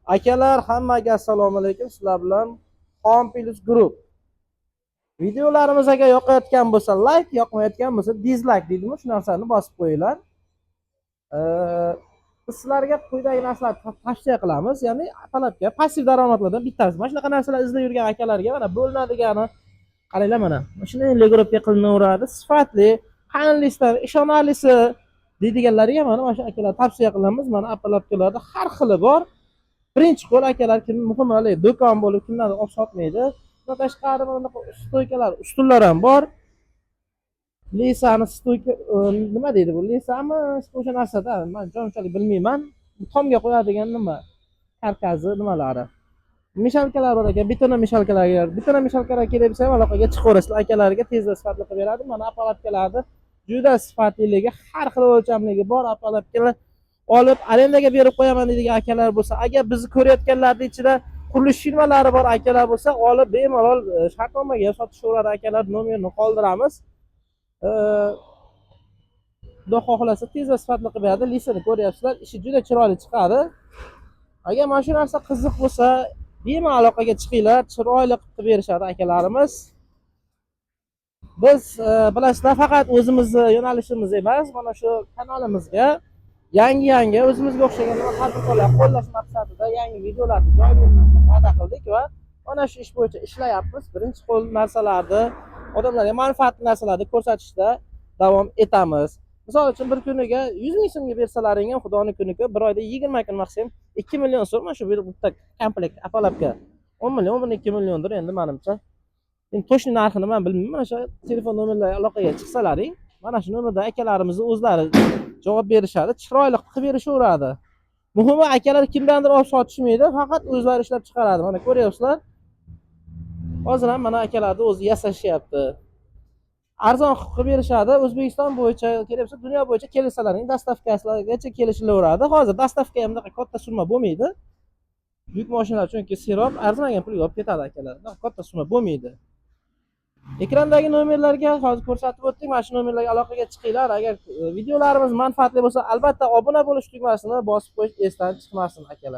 Akalar, hammaga assalomu alaykum. Sizlar bilan Home Plus Group. Videolarimiz agar yoqayotgan bo'lsa like, yoqmayotgan bo'lsa dislike deydimi? Shu narsani bosib qo'yinglar. Biz sizlarga quyidagi narsalarni tavsiya qilamiz. Ya'ni talabga passiv daromadlardan bittasi. Mana shunaqa narsalar izlab yurgan akalarga mana bo'linadiganı qaranglar mana. Shuni регулировка qilinaveradi. Sifatli, qanlisidan ishonarlisi deydiganlarga mana shu akalar tavsiya qilamiz. Mana опалубка larda har xili bor. Birinchi qo'l akalar, kim muhimi haligi do'kon bo'lib kimlardir olib sotmaydi. Bundan tashqari mana bunaqa стойка lar, ustunlar ham bor. Леса ni стойка nima deydi bu? Леса mi? O'sha narsada man unchalik bilmayman. Bu tomga qo'yadigan nima? Каркас i nimalari. Мешалка lar bor ekan, бетономешалка lar. Бетономешалка lar kerak bo'lsa ham aloqaga chiqaverasizlar. Akalarga tez va sifatli qilib beradi. Mana опалубка larni juda sifatliligi, har xil o'lchamligi bor опалубка lar olib arendaga berib qo'yaman deydigan akalar bo'lsa, agar bizni ko'rayotganlarni ichida qurilish firmalari bor akalar bo'lsa, olib bemalol shartnomaga ham sotishaveradi akalar, nomerini qoldiramiz. Xudo xohlasa tez va sifatli qilib beradi. Леса ni ko'ryapsizlar, ishi juda chiroyli chiqadi. Agar mana shu narsa qiziq bo'lsa, bemalol aloqaga chiqinglar, chiroyli qilib berishadi akalarimiz. Biz bilasizlar, faqat o'zimizni yo'nalishimiz emas, mana shu kanalimizga yangi-yangi o'zimizga o'xshagan nima tadbirkorlar qo'llash maqsadida yangi videolarni joylaymiz va'da qildik va mana shu ish bo'yicha ishlayapmiz. Birinchi qo'l narsalarni, odamlarga manfaatli narsalarni ko'rsatishda davom etamiz. Misol uchun, bir kuniga 100 ming so'mga bersalaring ham, Xudoni kuniga bir oyda 20 kun qilsam 2 million so'm mana shu bir bitta komplekt опалубка 10 million, 12 milliondir endi menimcha. Endi точный narxini men bilmayman. Mana shu telefon nomerlariga aloqaga chiqsalaring, mana shu nomerda akalarimizni o'zlari javob berishadi, chiroyli qilib berishaveradi. Muhimi, akalar kimdandir olib sotishmaydi, faqat o'zlari ishlab chiqaradi. Mana ko'ryapsizlar. Hozir ham mana akalarni o'zi yasashyapti. Arzon qilib berishadi. O'zbekiston bo'yicha kerak bo'lsa, dunyo bo'yicha kelsalaring, доставка sigacha kelishilaveradi. Hozir доставка ham bunaqa katta summa bo'lmaydi. Yuk mashinalar chunki serob arzimagan pulga olib ketadi akalar. Bunaqa katta summa bo'lmaydi. Ekrandagi nomerlarga hozir ko'rsatib o'tdik. Mana shu nomerlarga aloqaga chiqinglar. Agar videolarimiz manfaatli bo'lsa, albatta obuna bo'lish tugmasini bosib qo'yish esdan chiqmasin, akalar.